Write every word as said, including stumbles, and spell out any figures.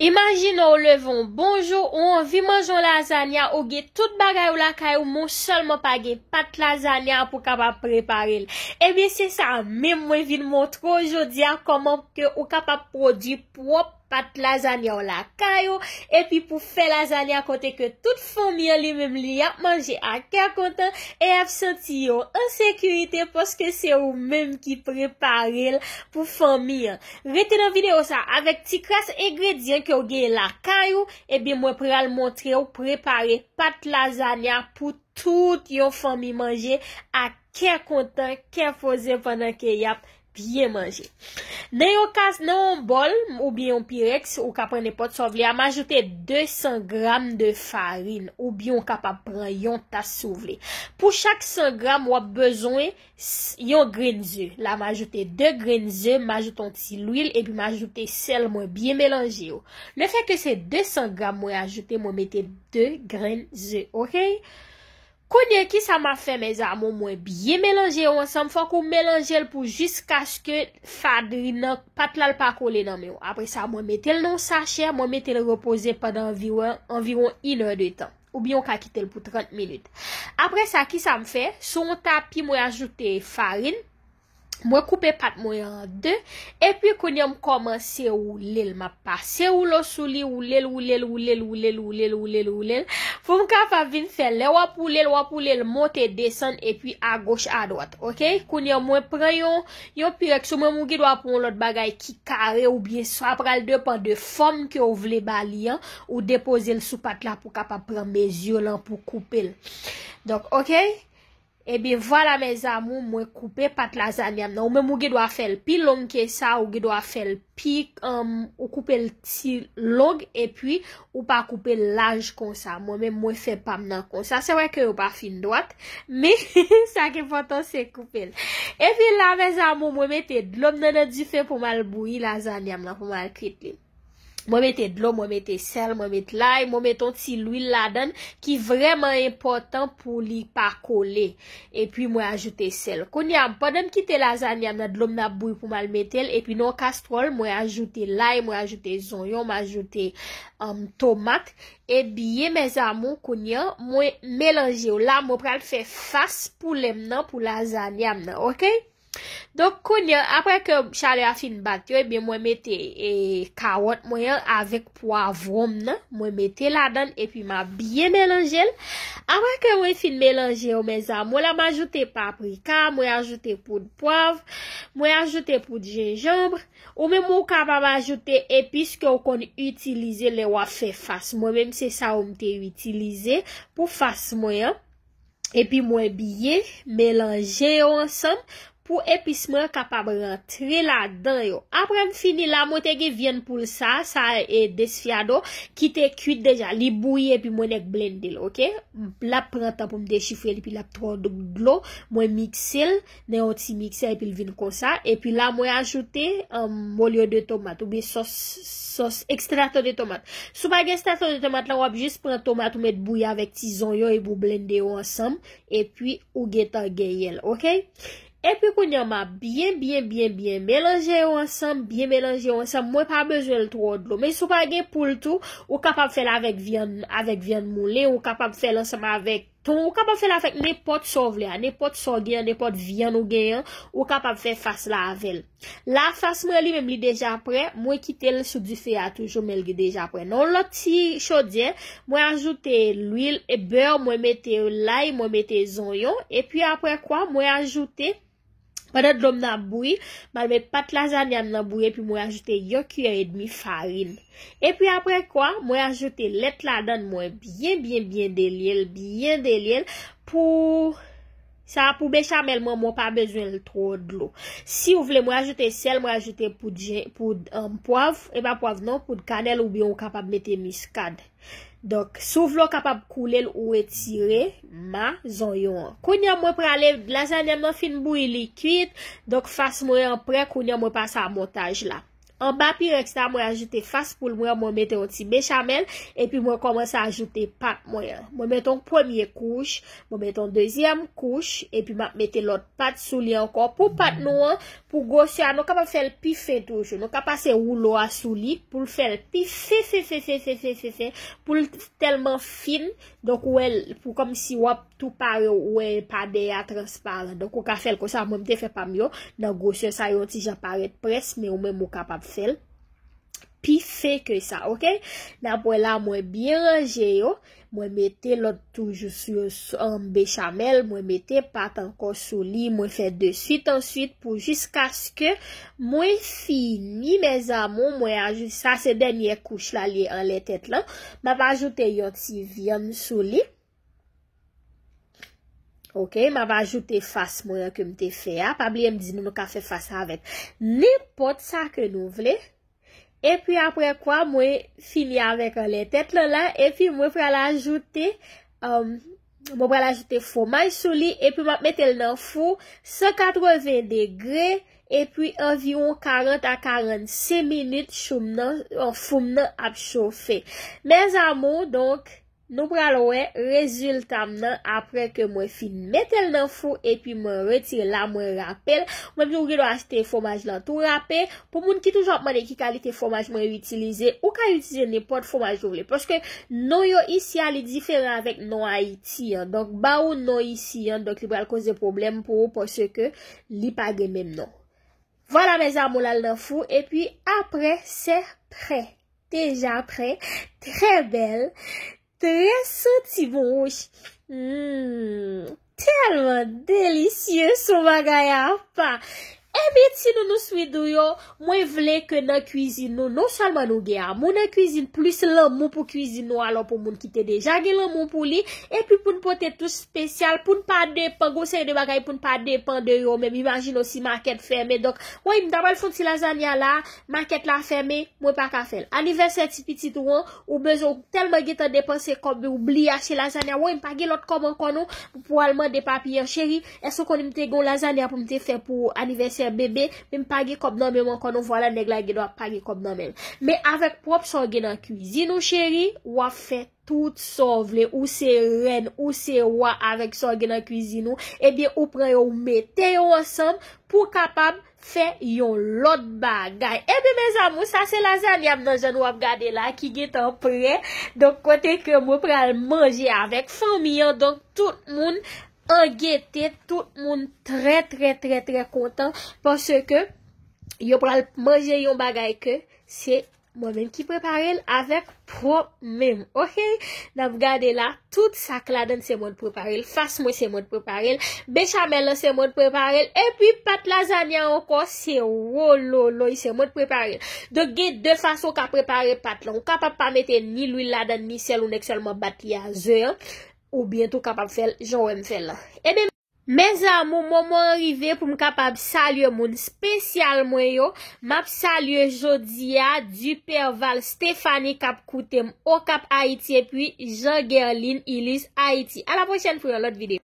Imajine w leve yon bon jou, ou anvi manje yon lazanya, ou gen tout bagay ou lakay ou, men w sèlman pa gen pat lazanya pou w kapab prepare l. Ebyen, se sa menm mwen vin montre w jodi a, kòman ke ou kapab pwodui pwòp pat lazanya w lakay ou, epi pou fè lazanya kote ke tout fanmi an li menm li ap manje a kè kontan, e ap santi yo an sekirite paske se ou menm ki prepare l pou fanmi an. Rete nan videyo sa avèk ti kras engredyan ke w genyen lakay ou, ebyen mwen pral montre w prepare pat lazanya pou tout yon fanmi manje ak kè kontan, kè poze pandan ke y ap byen manje. Nan yon kas, nan yon bòl oubyen yon pirèks, ou ka pran nenpòt sa w vle a, m ajoute de san gram de farin, oubyen ou kapab pran yon tas si w vle. Pou chak san gram, w ap bezwen s- yon grenn ze. La, m ajoute de grenn ze, m ajoute yon ti lwil, epi m ajoute sèl, mwen byen melanje yo. Lefètke se de san gram mwen ajoute, mwen mete de grenn ze, oke? Kounye a, kisa m ap fè, mes amours? Mwen byen melanje yo ansanm. Fòk ou melanje l pou jiskaske farin nan, pat la l pa kole nan men w. Apre sa, mwen mete l nan yon sachè, mwen mete l repoze pandan anviwon, anviwon inèdtan. Oubyen ou ka kite l pou trant minit. Apre sa, kisa m fè? Sou yon tapi, mwen ajoute farin. Mwen koupe pat mwen an de. Epi kounye a m kòmanse woule l. M ap pase woulo sou li, woule l, woule l, woule l, woule l, woule l, woule l, woule l. Pou m kapab vin fè, lè w ap woule l, w ap woule l monte, desann, epi agoch, adwat. Oke? Kounye a mwen pran yon, yon pirèks, ou menm ou gen dwa pran yon lòt bagay ki kare, oubyen sa pral depann de fòm ke w vle ba li an, ou depoze l sou pat la pou w kapab pran mezi w lan pou koupe l. Donk, oke? Ebyen, vwala, mes amours, mwen koupe pat lazanya m nan. Ou menm ou gen dwa fè l pi long ke sa, ou gen dwa fè l pi, um, ou koupe l ti long, epi ou pa koupe l laj konsa. Mwen menm, mwen fè pa m nan konsa. Se vre ke yo pa fin dwat, men sa ki enpòtan, se koupe l. Epi la, mes amours, mwen mete dlo m nan, nan dife pou m al bouyi lazanya m nan, pou m al kwit li. Mwen mete dlo, mwen mete sèl, mwen mete lay, mwen mete yon ti lwil ladan l ki vrèman enpòtan pou li pa kole. Epi mwen ajoute sèl. Kounye a, pandan m kite lazanya m nan, dlo m nan ap bouyi pou m al mete l, epi nan yon kastwòl, mwen ajoute lay, mwen ajoute zonyon, mwen ajoute, um, tomat. Ebyen, mes amours, kounye a, mwen melanje yo. La, mwen pral fè fas poulè m nan pou lazanya m nan, oke? Donk, kounye a, apre ke chalè a fin bat yo, ebyen, mwen mete, e, kawòt mwen an avèk pwavwon m nan. Mwen mete ladan l, epi m ap byen melanje l. Apre ke mwen fin melanje yo, mes amours, la, m ajoute paprika, mwen ajoute poud pwav, mwen ajoute poud jenjanm. Ou menm ou kapab ajoute epis ke w konn itilize lè w ap fè fas. Mwen menm, se sa yo m te itilize pou fas mwen an. Epi mwen byen melanje yo ansanm pou epis mwen kapab rantre ladan yo. Apre m fini la, mwen te gen vyann poul sa, sa e desfiado, ki te kwit deja. Li bouyi epi mwen nèk blende l, oke? L ap pran tan pou m dechifre l, epi l ap twò dlo. Mwen mikse l nan yon ti miksè, epi l vin konsa. Epi la, mwen ajoute, um, molho de tomat, oubyen sòs, sòs extrato de tomat. Si w pa gen extrato de tomat la, w ap jis pran tomat ou met bouyi avèk ti zonyon epi w blende yo ansanm, epi ou gentan genyen l, oke? Epi kounye a m ap byen, byen, byen, byen melanje yo ansanm, byen melanje yo ansanm. Mwen pa bezwen l twò dlo. Men si w pa gen poul tou, ou kapab fè l avèk vyann, avèk vyann moulen, ou kapab fè l ansanm avèk ton, ou kapab fè l avèk nenpòt sa w vle a, nenpòt sa w gen an, nenpòt vyann ou gen an, ou kapab fè fas la avè l. La, fas mwen li menm li deja prè, mwen kite l sou dife a toujou, men l deja prè. Nan yon lòt ti chodyè, mwen ajoute lwil e bè, mwen mete lay, mwen mete zonyon, epi apre kwa, mwen ajoute, pandan dlo m nan ap bouyi, m al met pat lazanya m nan bouyi, epi mwen ajoute yon kiyè edmi farin. Epi apre kwa, mwen ajoute lèt ladan l, mwen byen, byen, byen delye l, byen delye l pou sa pou bechamèl mwen, mwen pa bezwen l twò dlo. Si w vle, mwen ajoute sèl, mwen ajoute poud jen, poud, um, pwav, e pa pwav non, poud kanèl oubyen ou kapab mete miskad. Donk, si w vle, w kapab koule l ou retire ma zonyon an. Kounye a, mwen prale, lazanya m nan fin bouyi, li kwit. Donk, fas mwen an prè, kounye a, mwen pase a montaj la. Anba pirèks la, mwen ajoute fas poul mwen an, mwen mete yon ti bechamèl, epi mwen kòmanse ajoute pat mwen an. Mwen mete yon premye kouch, mwen mete yon dezyèm kouch, epi m ap mete lòt pat sou li ankò. Pou pat nou an, pou gwosè a, nou kapab fè l pi fen toujou. Nou ka pase woulo a sou li pou l fè l pi fen, fen, fen, pou l tèlman fin. Donk, ou wè l pou kòmsi w ap tou pare, ou wè pa dèyè a transparan. Donk, ou ka fè l konsa, mwen m te fè pa m yo nan gwosè sa yo, yon ti jan parèt près, men ou menm ou kapab fè l pi fen ke sa, oke? N ap wè la, mwen byen ranje yo. Mwen mete lòt toujou sou, sou, um, bechamèl. Mwen mete pat ankò sou li. Mwen fè de swit an swit pou jiskaske mwen fini, mes amours. Mwen ajoute, sa se dènyè kouch la, li anlè tèt lan. M ap ajoute yon ti vyann sou li. Oke, m ap ajoute fas mwen an ke m te fè a. Pa bliye m di nou, nou ka fè fas avèk nenpòt sa ke nou vle. Epi apre kwa, mwen fini avèk anlè tèt lan la. Epi mwen pral ajoute, um, mwen pral ajoute fwomaj sou li. Epi m ap mete l nan fou san katreven degre. Epi anviwon karant a karannsenk minit, chou m nan, fou m nan ap chofe. Mes amours, donk, nou pral wè rezilta m nan apre ke mwen fin mete l nan fou epi mwen retire la, mwen rape l. Mwen menm tou gen dwa achte fwomaj lan tou rape. Pou moun ki toujou ap mande ki kalite fwomaj mwen itilize, ou ka itilize nenpòt fwomaj ou vle. Paske non yo isi a, li diferan avèk non Ayiti an. Donk, ba ou non isi an, donk li pral koze pwoblèm pou ou paske li pa gen menm non. Vwala, mes amours, l al nan fou. Epi apre, se prè. Deja prè. Trè bèl. Trè santi bon, wouch. Hmm, tèlman delisye sou bagay apa. Epi, ti nounou swidou yo, mwen vle ke nan kwizin nou, non sèlman nou gen amou nan kwizin, plis lanmou pou kwizin nou, alò pou moun ki te deja gen lanmou pou li, epi pou n pote tou espesyal, pou n pa depan, gon seri de bagay pou n pa depan de yo menm. Imajine w si makèt fèmen. Donk, woy, m ta pral fè yon ti lazanya la, makèt la fèmen, mwen pa ka fè l. Anivèsè ti pitit ou an, ou bezwen, ou tèlman gentan depanse kòb, ou bliye achte lazanya. Woy, m pa gen lòt kòb ankò non, pou al mande papi an, cheri, èske w konnen m te gen yon lazanya pou m te fè pou anivèsè bebe, men m pa gen kòb nan men m ankò non, vwala, nèg la gen dwa pa gen kòb nan men l. Men avèk pwòp sa w gen nan kwizin ou, cheri, w ap fè tout sa w vle, ou se rèn, ou se wa avèk sa w gen nan kwizin ou, ebyen, ou pran yo, ou mete yo ansanm pou w kapab fè yon lòt bagay. Ebyen, mes amours, sa se lazanya m nan jan nou ap gade la, ki gentan prè. Donk, kote ke mwen pral manje avèk fanmi an, donk, tout moun an gete, tout moun trè, trè, trè, trè kontan, paske yo pral manje yon bagay ke se mwen menm ki prepare l avèk pwòp men m, oke? N ap gade la, tout sa k ladan l se mwen k prepare l, fas mwen se mwen k prepare l, bechamèl lan se mwen k prepare l, epi pat lazanya ankò se wololoy, se mwen k prepare l. Donk gen de fason w ka prepare pat lan. Ou kapab pa mete ni lwil ladan l, ni sèl, ou nèk sèlman bat li a ze an, oubyen tou kapab fè l jan w wè m fè l lan. Ebyen, mes amours, moman an rive pou m kapab salye moun espesyal mwen yo. M ap salye jodi a Duperval Stéphanie k ap koute m Okap Ayiti epi Jean Guerline Ulysse Ayiti. A la pwochèn pou yon lòt videyo.